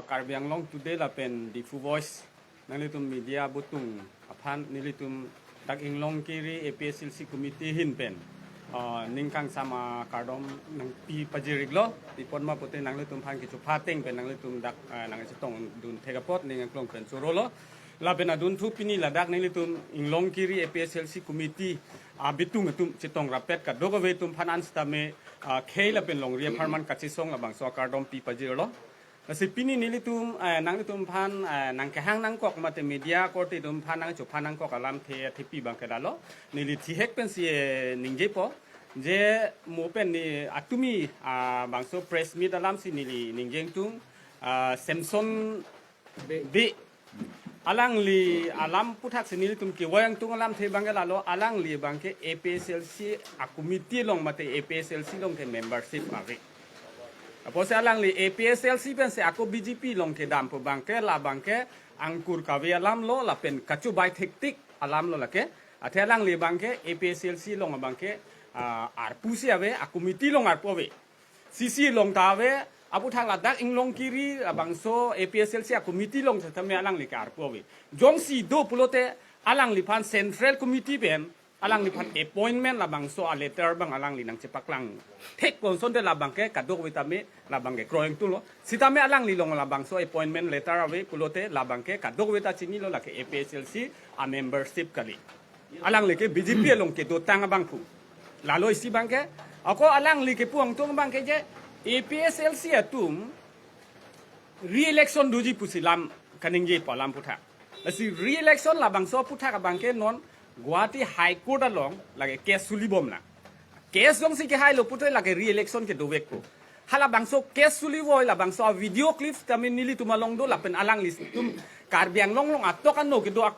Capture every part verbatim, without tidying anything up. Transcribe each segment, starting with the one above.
Karbi Anglong Today lapen Diphu Voice, nanglitum media abutung aphan nelitum dak Inglongkiri A P H L C committee ahin pen, ah, ning kangsam akardom nangpi pajir-iklo. Pi apot ma pulote nanglitum aphan kechupha ateng pen nanglitum dak, ah, nangchetongdun thek apot ning angklong pen chorolo. Lapen adunthu pini ladak nelitum Inglongkiri A P H L C committee abitung atum chetong rapet kadokave atum aphan an sitame, ah, khei lapen longri apharman kachesong labangso akardom pi pajirlo. Lasi pini nelitum, eh, nanglitum aphan, eh, nangkehang nangkok mate media korte atum aphan nangchupha nangkok alamthe athepi abangke lalo. Neli thihek pensi, eh, ningjepo. Je mo pen ni atumi, ah, bangso press meet alamsi neli ningje ingtung, ah, Samson Bey. Alangli alam aputhak si nelitum kevoiang tung alamthe abangke lalo, alangli abangke A P H L C a-committee along mate A P H L C along ke membership ave. Apotsi alangli A P H L C pensi ako B J P along kedam pu abangke labangke angkur kave alamlo lapen kachobai thektik alamlo lake. Athe alangli abangke A P H L C along abangke, ah, arpu si ave, a-committee along arpu ave. C C along ta ave, aputhak ladak Inglongkiri labangso A P H L C a-committee along setame alangli ke arpu ave. Jongsi do pulote alangliphan Central Committee pen alangliphan appointment labangso a-letter abang alangli nangchepaklang thek konsonte labangke kadokave tame labangke kroi ingtunglo. Sitame alangli along labangso appointment letter ave pulote labangke kadokave ta chinilo lake A P H L C a-membership kali. Alangli ke B J P along kedotang abang pu. Lalo isi abangke, ako alangli kepu ingtung abangke je A P H L C atum re-election doji pusi lam kaningjepo alam aputhak. Lasi re-election labangso aputhak abangke non Guwahati High Court along lake case sulibomlang. Case jongsi kehailo pulote lake re-election kedovekpo. Halabangso case sulivoi labangso a-video clip tame nelitum along do lapen alanglitum Karbi Anglong along atok ano kedo ak-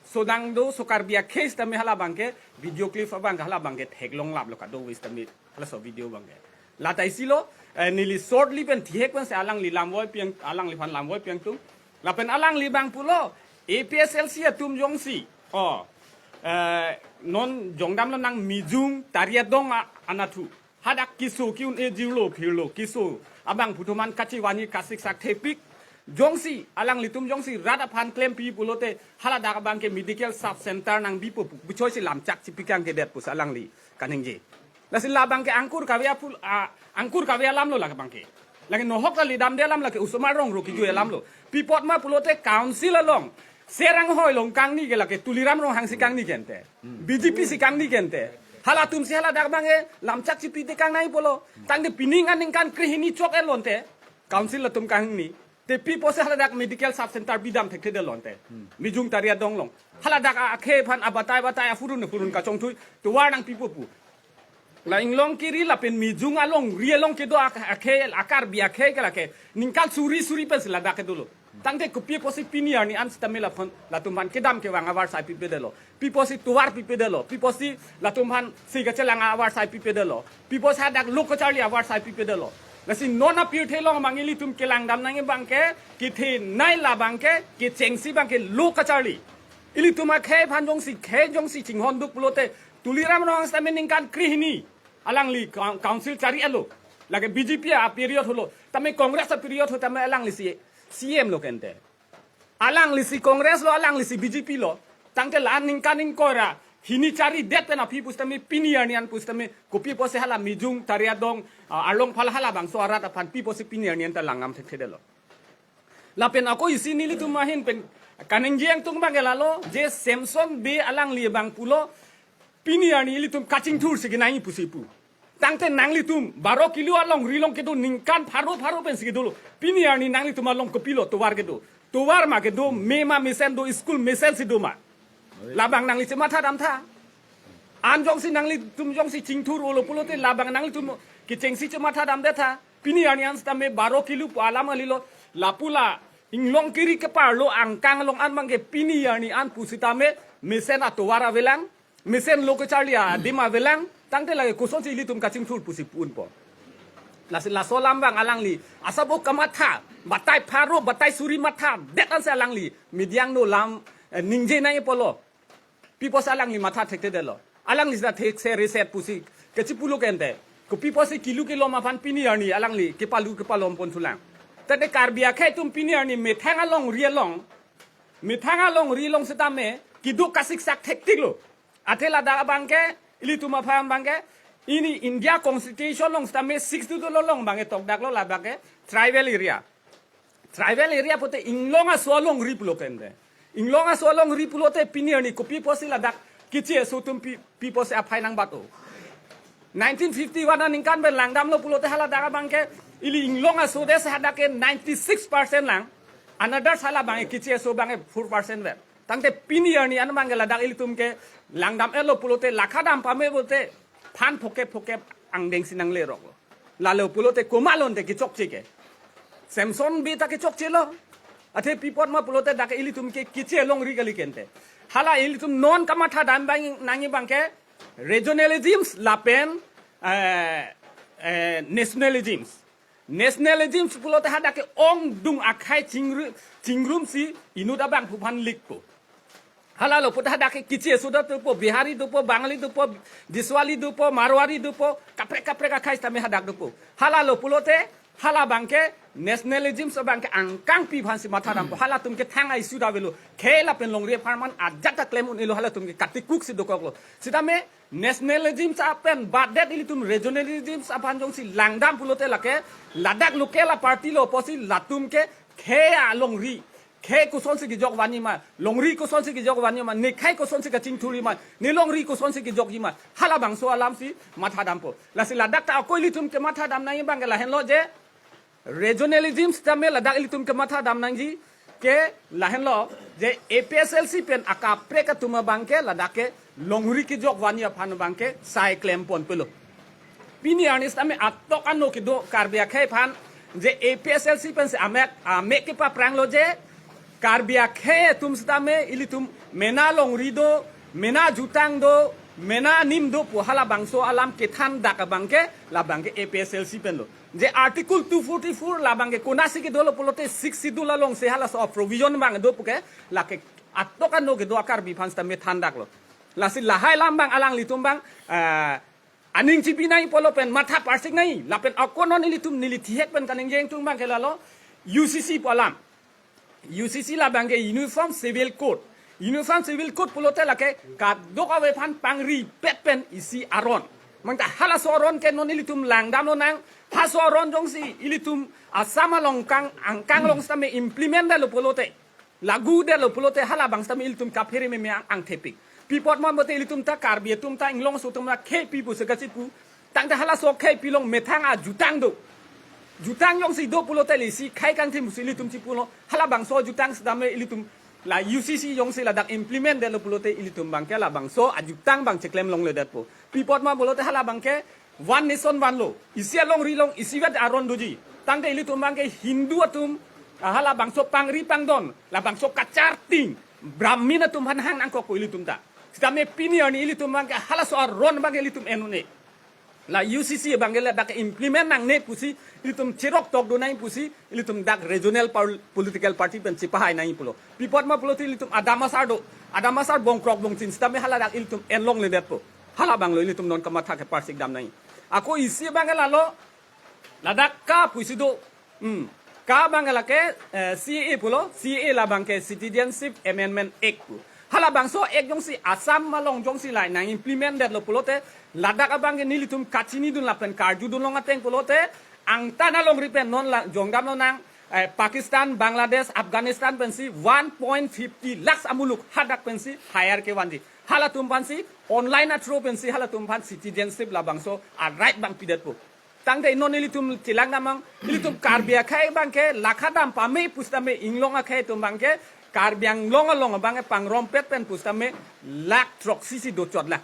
sodang do so Karbi akhei sitame halabangke video clip abangke halabangke theklonglaplo kadokave sitame halaso video abangke. Lata isilo, eh, neli shortly pen thihek pensi alangli lamvoi pi-ang, alangliphan lamvoi pi-angtung. Lapen alangli abang pulo, A P H L C atum jongsi, oh, eh, non jongdamlo nang Mijung Tariadong a-, anatthu. Hadak keso ke-un-e jirlo phirlo, keso abang pu atum an kachevanji kasiksak thepik. Jongsi alanglitum jongsi rat aphan klempi pulote haladak abangke medical sub center nangbipo pu, bichoisi lamchak chipikang kedet pusi alangli kaningje. Lasi labangke angkur kave apul, a, angkur kave alamlo lake abangke. Lake nohok kali damde alam lake osomar rong ro kejui alamlo. Pi apot ma pulote council along Serang Hoi Longkangni ke lake Tuliram Ronghang si kangni ke ante. B J P si kangni ke ante. Halatumsi haladak abangke lamchak chipi tekang nangjipo lo. Tangte pining aningkan krehini chok-etlo ante. Council atum kangni. Te pi apotsi haladak medical sub center bidam thekthedetlo ante. Mijung Tariadong along. Haladak a-, akhei aphan abatai batai aphurun phurun kachongthui tovar nangpipo pu. La Inglongkiri lapen Mijung alongri along kedo ak-, akhei, a-Karbi akhei ke lake ningkan suri suri pensi ladak kedolo. Tangte kopi apotsi pini arni an sitame laphon latum aphan kedam kevang avarsai pipedetlo. Pi apotsi tovar pipedetlo. Pi apotsi latum aphan si kachelang avarsai pipedetlo. Pi apotsi hadak lo kacharli avarsai pipedetlo. Lasi non apirthe along abang ilitum kelangdam nangji abangke, kethenei labangke, kechengsi abangke lo kacharli. Ilitum akhei aphan jongsi, khei jongsi chinghonduk pulote, Tuliram Ronghang sitame ningkan krehini alangli coun-, council chari-etlo. Lake B J P a-period holo. Tame Congress a-period ho tame alanglisi C M lo ke ante. Alanglisi Congress lo, alanglisi B J P lo. Tangte la-an ningkan ingkoi ra hini charidet pen aphi pusitame pini arni an pusitame kopi apotsi hala Mijung Tariadong, ah, Arlongphala halabangso arat aphan pi apotsi pini arni an ta langdam thekthedetlo. Lapen ako isi nelitum ahin pen kaningje ingtung abangke lalo, je Samson Bey alangli abang pulo, pini arni ilitum kachingthur si kenangji pusi pu. Tangte nanglitum baro kilo alongri along kedo ningkan pharo pharo pensi kedolo. Pini arni nanglitum along kopilo tovar kedo. Tovar ma kedo, me ma mesen do, school mesen si do ma. Labang nangli chematha damtha. An jongsi nanglitum jongsi chingthur-olo pulote labang nanglitum kechengsi chematha damdetha. Pini arni an sitame baro kilo pu alam kalilo. Lapu la Inglongkiri keparlo angkang along an abangke pini arni an pusitame mesen atovar avelang. Mesen lo kacharli adim avelang, tangte lake kosonsi ilitum kachingthur pusi pu-unpo. Lasi laso alam abang alangli asabo kamatha, batai pharo, batai suri mathadet ansi alangli media angno lam, eh, ningje nangjipo lo. Pi apotsi alangli matha thekthedetlo. Alangli sita thekse reset pusi kachipulo ke ante. Kopi apotsi kilo kelom aphan pini arni alangli kepalu kepalom ponthulang. Tangte Karbi akhei atum pini arni methang alongri along, methang alongri along setame keduk kasiksak thektik lo. Athe ladak abangke, ilitum aphan abangke, ini India Constitution along setame Sixth Schedule along abangke tokdak lo, labangke tribal area. Tribal area pulote inglong aso alongri pulo kente. Inglong aso alongri pulote pini arni kopi pusi ladak keche aso atum pi, pi pusi aphai nangbato. Nineteen fifty-one aningkan pen langdamlo pulote haladak abangke ili inglong aso det hadak ke ninety-six percent lang. Another hala abangke keche aso abangke four percent ver. Tangte pini arni an abangke ladak ilitum ke langdam-etlo pulote, lakha dam pame pulote phan phokep phokep angdeng si nanglerok lo. Lalo pulote komat lo ante kechokche ke? Samson Bey ta kechokche lo. Athe pi apot ma pulote dak ilitum ke keche alongri kali kente. Hala ilitum non kamatha dam abang nangji abangke regionalisms lapen, eh, eh, nationalisms. Nationalisms pulote hadak ke ongdung akhei chingru, chingrumsi inut abangphu aphan likpo. Halalo pulote hadak ke keche aso dopo, Bihari dopo, Bangali dopo, Diswali dopo, Marwari dopo, kaprek kaprek akhei setame hadak dopo. Halalo pulote hala abangke nationalisms abangke angkangpi aphansi matha dampo. Halatum ke thang ai suda avelo. Khei lapen longri apharman ajat ta klem un-elo, halatum ke katikuksi dokoklo. Setame nationalisms apen badet ilitum regionalisms aphan jongsi langdam pulote lake ladak local aparty lo pusi latum ke khei alongri, khei kosonsi kejok vanji ma, longri kosonsi kejok vanji ma, ne khei kosonsi kachingthurji ma, ne longri kosonsi kejokji ma, halabangso alamsi matha dampo. Lasi ladak ta ako ilitum kematha dam nangji abangke lahenlo je regionalism setame ladak ilitum kematha dam nangji ke lahenlo je A P H L C pen akaprek atum abangke ladak ke longri kejok vanji aphan abangke sai klem ponpelo. Pini arni setame atok ano kedo Karbi akhei aphan je A P H L C pensi amek, amek kepapranglo je Karbi akhei atum setame ilitum mena longri do, mena jutang do, mena nim do pu halabangso alam kethandak abangke labangke A P H L C penlo. Je Article two forty-four labangke konatsi kedolo pulote Sixth Schedule alongsi halaso provision abang do puke lake atok ano kedo a-Karbi aphan setame thandaklo. Lasi lahai alam abang alanglitum abang, ah, aning chipi nangji pulo pen matha parsik nangji, lapen ako non ilitum neli thihek pen kaningje ingtung abangke lalo U C C pu alam. U C C labangke Uniform Civil Code. Uniform Civil Code pulote lake kadokave aphan pangripet pen isi aron. Mangta halaso aron ke non ilitum langdam lonang, halaso aron jongsi ilitum Assam along kang, angkang along setame implement detlo pulote, lagu detlo pulote halabang setame ilitum kaphere meme ang, angthepik. Pi apot ma pulote ilitum ta Karbi atum ta inglong aso atum ta khei pi pusi kachipu. Tangte halaso khei pi along methang ajutang do. Jutang jongsi do pulote lesi khei kangthim pusi ilitum chipulo. Halabangso jutang setame ilitum la U C C jongsi ladak implement detlo pulote ilitum abangke labangso ajutang abang cheklem longledetpo. Pi apot ma pulote halabangke one nation one law. Isi alongri along isivet aron doji. Tangte ilitum abangke Hindu atum, ah, halabangso pangri pangdon, labangso kacharting Brahmin atum aphan hang nangkokpo ilitum ta. Setame pini arni ilitum abangke halaso aron abangke ilitum en un-e. La U C C abangke ladak implement nangne pusi ilitum cherok tok do nangji pusi ilitum dak regional pol-, political party pen chipahai nangji pulo. Pi apot ma pulote ilitum adam asar do. Adam asar bongkrok bongchin setame haladak ilitum en longledetpo. Halabanglo ilitum non kamatha keparsik dam nangji. Ako isi abangke lalo, ladak ka pusi do. Hmm. Ka abangke lake, eh, C A A pulo, C A A labangke Citizenship Amendment Act pu. Halabangso act jongsi Assam along jongsi lai nang implement detlo pulote, ladak abangke nelitum kachinidun lapen karjudun long ateng pulote, angtan alongri pen non la jongdam lonang, eh, Pakistan, Bangladesh, Afghanistan pensi one point fifty lakhs amuluk hadak pensi hire kevanji. Halatum aphansi online a-through pensi halatum aphan citizenship labangso a-right abang pidetpo. Tangte non ilitum chelang damnang, ilitum Karbi akhei abangke lakha dam pame pusitame inglong akhei atum abangke Karbi Anglong along abangke pangrompet pen pusitame lakh throksi si dochot lang.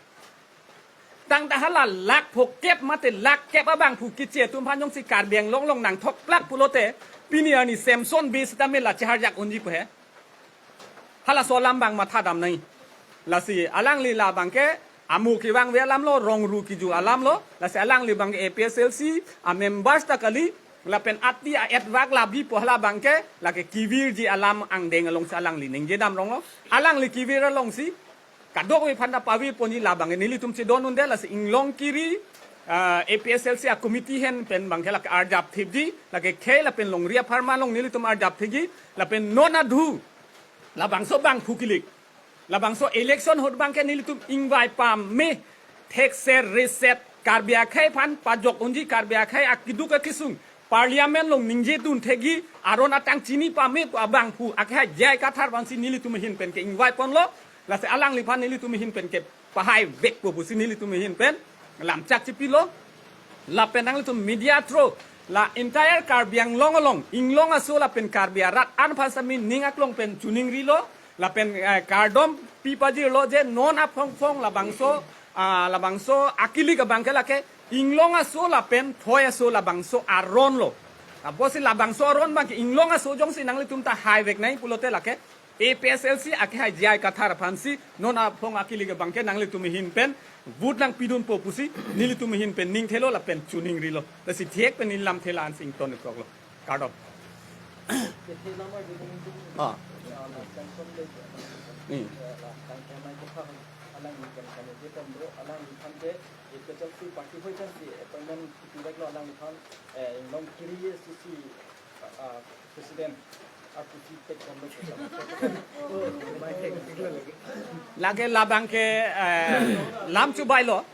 Tangte hala lakh phokep mate lakh kep abangphu keche atum aphan jongsi Karbi Anglong along nangthok plak pulote pini arni Samson Bey sitame la cheharjak unji pu he. Halaso alam abang matha dam nangji. Lasi alangli labangke amu kevangve alamlo, rong ru kiju alamlo, lasi alangli abangke A P H L C a-members ta kali, lapen ati a-etwak labi pu halabangke lake kevirji alam angdeng alongsi alangli ningje dam ronglo. Alangli kevir alongsi kadokave aphan ta pavir ponji labangke nelitum chedon unde, lasi inglong kiri ah, A P S L C a committee ahin pen abangke lake arjap thipji, lake khei lapen longri apharman along nelitum arjap thipji, lapen non adhu labangso bangphu kilik, labangso election ahut abangke nelitum ingvai pame, thekser reset Karbi akhei aphan pajok unji, Karbi akhei akeduk akesung Parliament along ningje dun thekji, aron atang chini pame pu abangphu akhei J I Kathar aphansi nelitum ahin pen ke-ingvai ponlo, lasi alangliphan nelitum ahin pen kepahai vekpo pusi nelitum ahin pen lamchak chipilo. Lapen nanglitum media through la entire Karbi Anglong along, inglong aso lapen Karbi arat an aphan sami ning aklong pen choningrilo, lapen, eh, kardom pipajirlo je non aphongphong labangso, ah, labangso akilik abangke lake inglong aso lapen thoi aso labangso aron lo. Apotsi labangso aron abangke inglong aso jongsi nanglitum ta haivek nai pulote lake A P S L C akhei J I Kathar aphansi non aphong akilik abangke nanglitum ahin pen vote nangpidunpo pusi nelitum ahin pen ning thelo lapen choningrilo. Lasi thek pen neli lamthe la-ansi ington-ikroklo. Kardom. Ah. Hmm. Alangliphan ke A P S L C party hoi kan si appointment pi veklo alangliphan, eh, Inglongkiri A C C, ah, president, R P C take control. Lake labangke, eh, lam chubailo.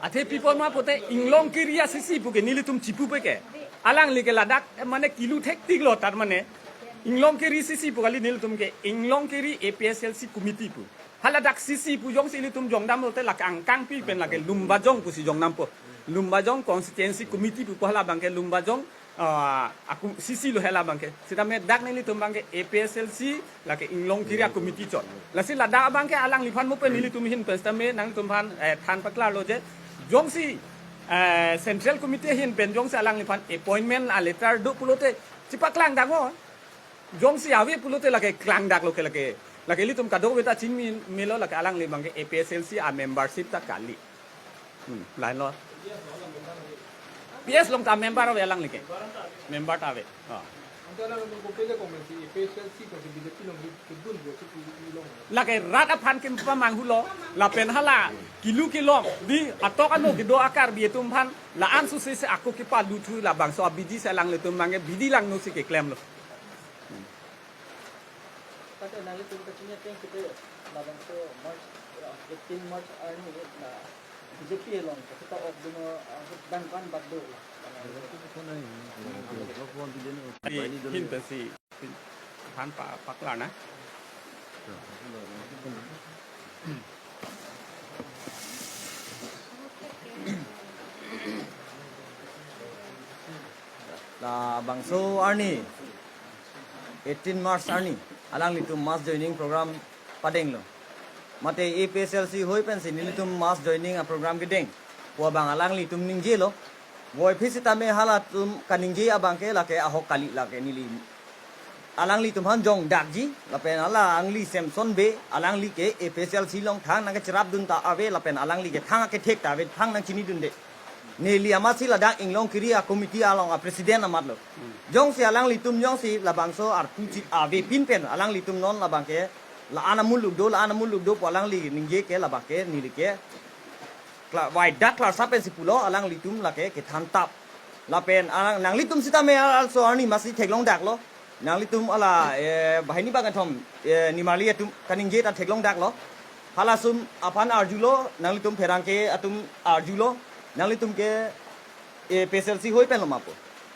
Athe pi apot ma pulote Inglongkiri A C C puke nelitum chipupe ke. Alangli ke ladak, eh, mane kilu thektiklo tar mane. Inglongkiri A C C pu kali, nelitum ke Inglongkiri A P S L C committee pu. Haladak A C C pu jongsi ilitum jongdam lote lake angkangpi pen lake Lumbajong pusi jongdampo. Lumbajong constituency committee pupo, hala abangke Lumbajong, ah, aku A C C lo hala abangke. Sitame dak nelitum abangke A P S L C lake Inglongkiri a committee chot. Lasi ladak abangke alangliphan mo pen nelitum ahin pen sitame nanglitum aphan, eh, than paklarlo je. Jongsi, eh, central committee ahin pen jongsi alangliphan appointment a letter do pulote chipaklang daknon. Jongsi ave pulote lake klangdaklo ke lake. Lake ilitum kadokave ta chinimelo lake alangli abangke A P S L C a membership ta kali. Hmm, lahenlo. P S along ta member ave alangli ke. Member ta ave. Oh. Ante alang nung kopele kong si A P S L C kong si B J P along kedun bo si pi long. Lake rat aphan kim pamanghulo, lapen hala kilu kelong, di atok ano kedo a Karbi atum aphan, la-an suse se ako kepaluthu labangso abidi si alanglitum abangke bidi langno si keklemlo. Tangte nanglitum kachini ateng kete labangso March, uh, eighteen March arni la B J P along kachita ok dino, uh, dangkan bak do la. Di hin pensi phan pa paklar na. Labangso arni, eighteen March arni, alanglitum mass joining program padenglo. Mate A P S L C hoi pensi nelitum mass joining a program kedeng pu abang alanglitum ningjelo. Voiphit sitame halatum kaningje abangke lake ahok kali lake neli. Alanglitum aphan jongdakji, lapen alangli Samson Bey, alangli ke A P S L C along thang nangkecherapdun ta ave, lapen alangli ke thang akethek ta ave, thang nangchinidunde. Neli amatsi ladak Inglongkiri a committee along a president amatlo. Jongsi alanglitum jongsi labangso arpu chit avepin pen, alanglitum non labangke la-an amuluk do, la-an amuluk do pu alangli ningje ke labangke neli ke kla-, vaidak klarsa pensi pulo, alanglitum lake kethan tap. Lapen alang nanglitum sitame also arni masi theklongdaklo. Nanglitum hala, eh, banghini bangkethom, eh, nimarli atum kaningje ta theklongdaklo. Halatum aphan arjulo, nanglitum pherangke atum arjulo, nanglitum ke, eh, A P S L C hoi penlo ma pu.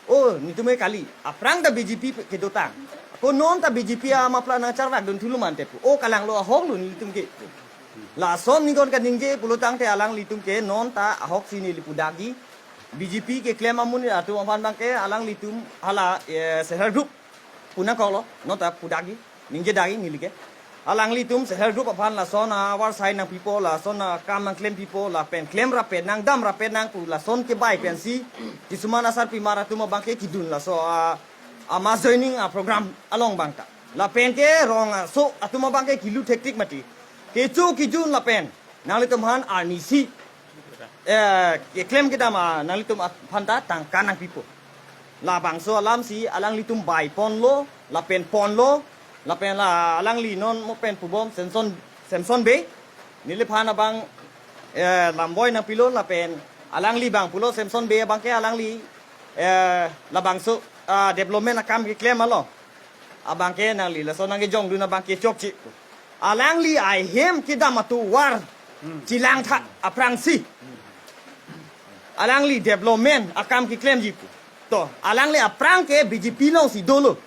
Oh, netum ke kali, aphrang ta B J P kedotang. Ako non ta B J P a muffler nangcharvakdun thulo mante pu. Oh, kalanglo ahoklo netum ke. Lason nikon kaningje pulo tangte alanglitum ke non ta ahoksi neli pudakji. B J P keklem amonit atum aphan abangke alanglitum hala, eh, self help group pu nangkoklo, non ta pudakji, ningjedakji neli ke. Alanglitum self help group aphan lason a-work assign nangpipo, lason akam nangklempipo, lapen klemrappet nang, damrappet nang pu lason kebai pensi, kisuman asarpimar atum abangke kedun laso a, a mass joining a program along abang ta. Lapen ke rong aso atum abangke kilu thektik mati. Kecho kejun lapen nanglitum aphan arnisi, eh, keklem kedam a nanglitum aphan ta tangka nangpipo. Labangso alamsi alanglitum bai ponlo, lapen ponlo, lapen la alangli non mo pen pubom Samson, Samson Bey, neliphan abang, eh, lamboi nangpilo lapen alangli abang pulo Samson Bey abangke alangli, eh, labangso, ah, development akam keklem along abangke nangli laso nangkejongdun abangke chokche. Alangli ahem kedam atovar chelang tha aphrangsi alangli development akam keklemji pu. To, alangli aphrang ke B J P alongsi dolo.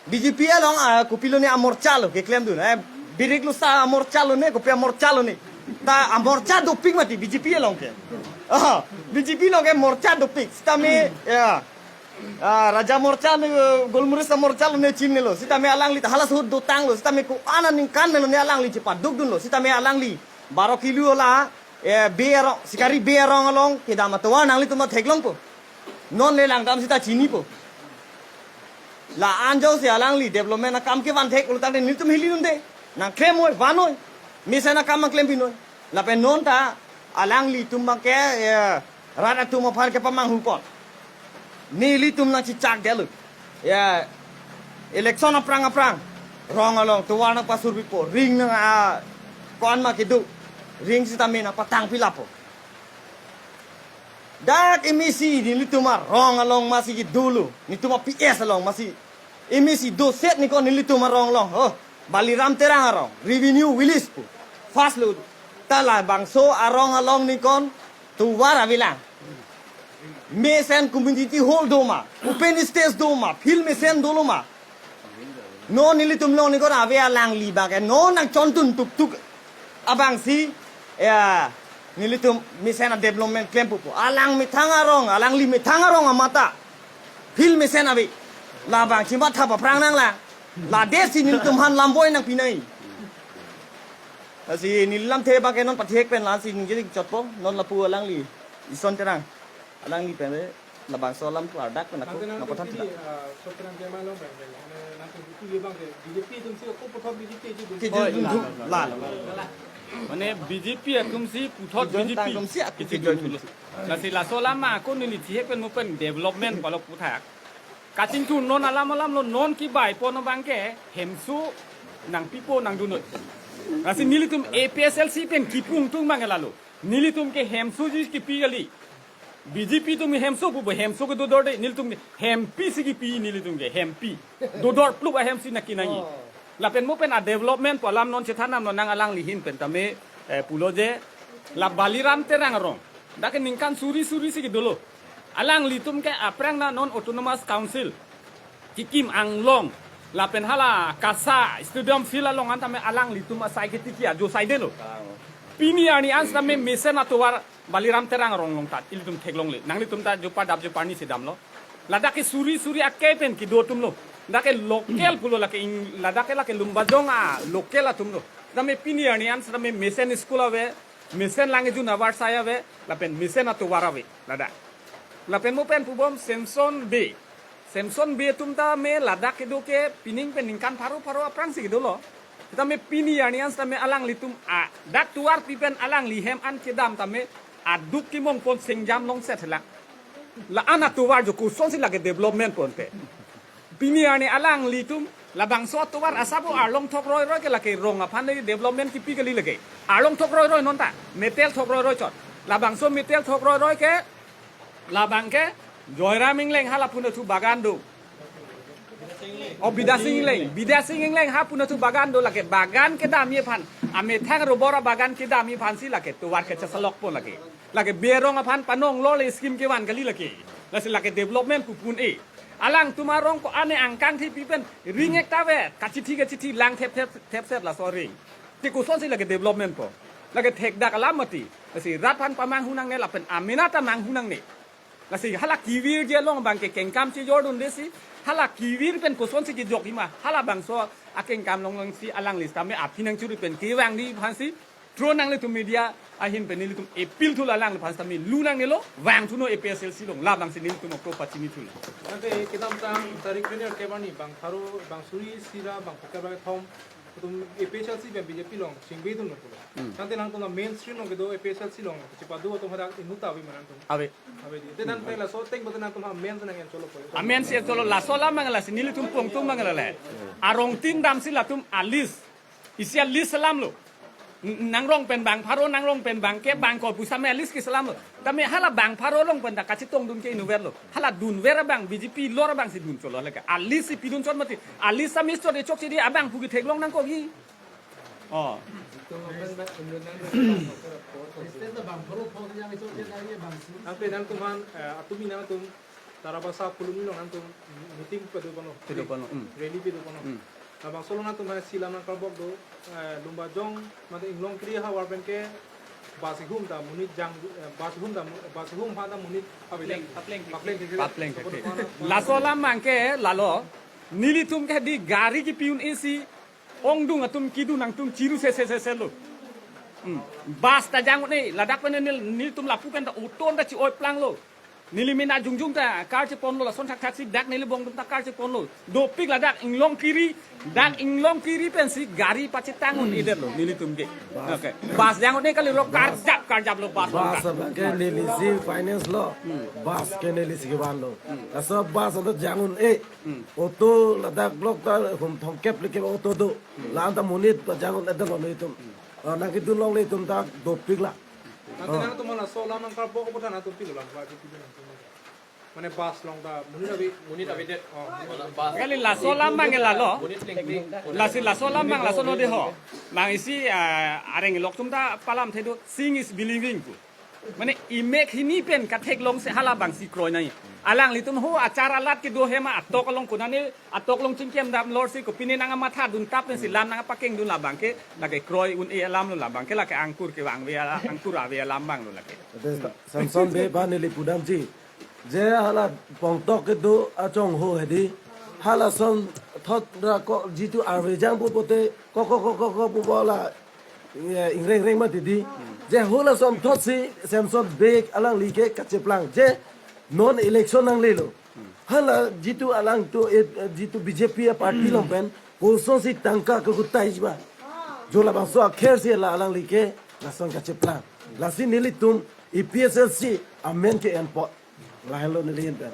B J P along, ah, kopilo ne amorcha lo keklemdun. Eh, birik lo sa amorcha lo ne, kopi amorcha lo ne. Ta amorcha dopik mati B J P along ke. Ah, B J P along ke morcha dopik. Sitame, ya. Ah, Raja Morcha ne, eh, Golmuris amorcha lo ne chinine lo. Sitame alangli ta halasot dotang lo. Sitame ko-an aningkan melo ne alangli chepadukdun lo. Sitame alangli baro kilo la, eh, Bey arong, Sikari Bey arong along kedam atovar nanglitum theklongpo. Non le langdam sita chinipo. La-an jongsi alangli development akam kevan thek lo tangte nelitum hili nunde. Nangklem noi, van noi. Mesen akam nangklem pi noi. Lapen non ta alanglitum abangke, eh, rat atum aphan kepamanghu pon. Nelitum nangchechak detlo. Ya, election aphrang aphrang rong along tovar nangpasurpipo, ring nang, ah, ko-an ma kedo, ring sitame nangpatangpi lapo. Dak emisi nelitum arong along masi kedo lo, nelitum a-P S along masi emisi doset ni ko nelitum arong along. Oh, Baliram Terang arong, revenue village pu. First lo, ta labangso arong along ni ko tovar avelang. Mesen community hall do ma, open stage do ma, field mesen dolo ma. Non nelitum along ni ko ave alangli abangke non nangchontun tuktuk abangsi, ya, nelitum mesen a-development klempo pu. Alang methang arong, alangli methang arong amata field mesen ave. Labang chimatha aphrang nanglang. Ladesi nelitum aphan lamboi nangpi nai. Lasi neli lamthe abangke non pathek pen lasi ningje chotpo, non lapu alangli Ison Terang. Alangli pen labangso alam pu ardak pen ako Nangte nang nangpathan pini, thita. Ah, Sokrang Kema along pen pen. Nang tu tu ye bang ke B J P atum si ko puthot B J P atum. Kejoin Oi, dun la, thu, la, la, la. Mane B J P atum si puthot Kejoin B J P. Tang atum si aku Kejoin kejoin dun thu. Lasi laso alam ma ako neli thihek pen mo pen development palo puthak. Kachingthur non alam alam lo non kebaipo non abangke hemso nangpipo nangdun noi. Lasi nelitum A P H L C pen kipu ingtung abangke lalo. Nelitum ke hemsoji kipi kali. B J P atum hemso pu bo hemso ke dodor de, nelitum ke hempi si kipi, nelitum ke hempi. Dodor plup ahem si nangkenangji. Oh. Lapen mo pen a-development pu alam non chethan nam non nang alangli ahin pen tame, eh, pulo je la Baliram Terang arong. Dak ke ningkan suri suri si kedolo. Alanglitum ke aphrang na non Autonomous Council kikim anglong lapen hala KASA stadium field along an tame alanglitum asai ketiki ajo saidetlo. Pini arni an sitame mesen atovar Baliram Terang arong along ta ilitum theklongle. Nanglitum ta jopa dap jopa ni si damlo. Ladak ke suri suri akai pen kedo atumlo. Dak ke local pulo lake ing-, ladak ke lake Lumbajong a-local atumlo. Sitame pini arni an sitame mesen school ave, mesen lang ejun avar sai ave, lapen mesen atovar ave ladak. Lapen mo pen pubom Samson Bey. Samson Bey atum tame ladak kedo ke pining pen ningkan pharo pharo aphrang si kedolo. Sitame pini arni an sitame alanglitum a dak tovar pi pen alangli hem an kedam tame aduk kemong pon sengjam longset helang. La-an atovar jo kosonsi lake development ponte. Pini arni alanglitum labangso atovar asabo arlong thok roi roi ke lake rong aphan le development kipi kali lake. Arlong thok roi roi non ta, metal thok roi roi chot. Labangso metal thok roi roi ke labang ke Joyram Engleng hala pu nathu bagan do. O Bidya Sing Engleng, Bidya Sing Engleng ha pu nathu bagan do lake bagan kedamji aphan. Amethang rubber abagan kedamji aphan si lake tovar ke chesalok pon lake. Lake Bey arong aphan panong lo le scheme kevan kali lake. Lasi lake development pu pun e. Alangtum arong ko-an ne angkang thi pi pen ring ek ta ave, kachithi kachithi lang thep thep thep set laso ring. Te kosonsi lake development po. Lake thekdak alam mati. Lasi rat aphan pamanghu nangne lapen amena ta manghu nangne. Lasi hala kevirji along abangke kengkam chejordunde si, hala kevir pen kosonsi kejokji ma, halabangso akengkam along along si alangli sitame aphi nangchuri pen kevangji aphan si, through nanglitum media ahin pen nelitum appeal thulo alangliphan sitame lu nangnelo, vangthunon A P H L C along, labangsi nelitum apro pachinithulo. Ante kedamtang tarik penir kebarni bang pharo, bang suri sira, bang phuket bang thom, atum A P H L C pen B J P along chingvithunon pulo. Hmm. Tangte nangtum la mainstream along kedo A P H L C along chepado atum hadak inut ta ave ma nangtum? Ave. Ave dei. Te nang pen laso ateng bote nangtum ha main nang en cholo po. A main si cholo laso alam mang lasi nelitum pongtung mang le. Arong tin damsi latum a-list. Isi a-list alam lo. N-, nangrong pen bang pharo, nangrong pen bang kep, bang ko pusitame a-list keselam lo. Tame hala bang pharo along pen ta kachetongdun ke inutvet lo. Hala dunver abang, B J P lor abang si dun cholo lake. A-list si pidun chot mati. A-list submit chot e chokche dei, abang pu ketheklong nangkok hi. Oh. Nangke nangtum aphan, eh, atumi nangtum Tarabasa Phuloni along nangtum meeting pado pano. Pado pano, hmm. Rally pado pano. Hmm. Labangso along nangtum aphan si lam nangkarbok do, eh, Lumbajong mate Inglongkiri havar pen ke bus ihum ta monit jang, eh, bus ihum ta mo-, bus ihum aphan ta monit papleng, papleng, papleng. Papleng. Laso alam abang ke lalo. Nelitum ke dei gari kepi un-e si ongdung atum kedun nangtum chiru sese sese lo. Hmm. Bus ta jang un-e, ladak pen nel-, nelitum lapu pen ta auto ta chi-oi plang lo. Neli mena jongjong ta car chepon lo, lason thakthak si dak neli bong atum ta car chepon lo. Dopik ladak Inglongkiri, dak Inglongkiri pensi gari pachetang un-edet lo nelitum ke. Bus. Okay. Bus jang un-e kali lo, karjap karjap lo bus. Bus abang ke neli si finance lo. Hmm. Bus ke neli si kevan lo. Hmm. Laso bus anto jang un-e. Hmm. Auto ladak block ta hum thomkep leke auto do. Hmm. La-an ta monit pajang un-edet lo nelitum. Hmm. Ah, nangkedun longle atum ta dopik la. Nangtum, oh, nangtum aphan laso alam nangkarbok apot nangtum pilo lam, ba, pilo nangtum. Mane bus along ta monit ave. Monit avedet. Oh. Bus. Kali laso alam abang ke lalo. Monit pleng pleng. Lasi laso alam abang lason dei ho. Abang isi, ah, areng lok atum ta palamthe do, seeing is believing pu. Mane imek hini pen katheklong si hala abang si kroi nai. Alanglitum ho achar alat kedo ahem atok along konane atok along chingkimdam lor si kopine nangmathadun tap pensi lam nangpakengdun labang ke lake kroi un-e alam lo, labang ke lake angkur kevang ave ala, angkur ave alam abang lo lake. Ate Samson Bey aphan neli pudamji. Je hala Pongtok kedo achongho hedi. Hala ason thot ra ko jitu arve jang pu pote ko ko ko ko ko pu bola, eh, ingreng reng mati dei. Je hala ason thot si Samson Bey alangli ke kacheplang. Je non election nanglelo. Hala jitu alangtum, eh, jitu B J P a-party along pen kosonsi tangka kegutai ji ba. Jo labangso akher si la alangli ke lason kacheplang. Lasi nelitum A P H L C amen ke-enpot. Lahelo neli ahin pen.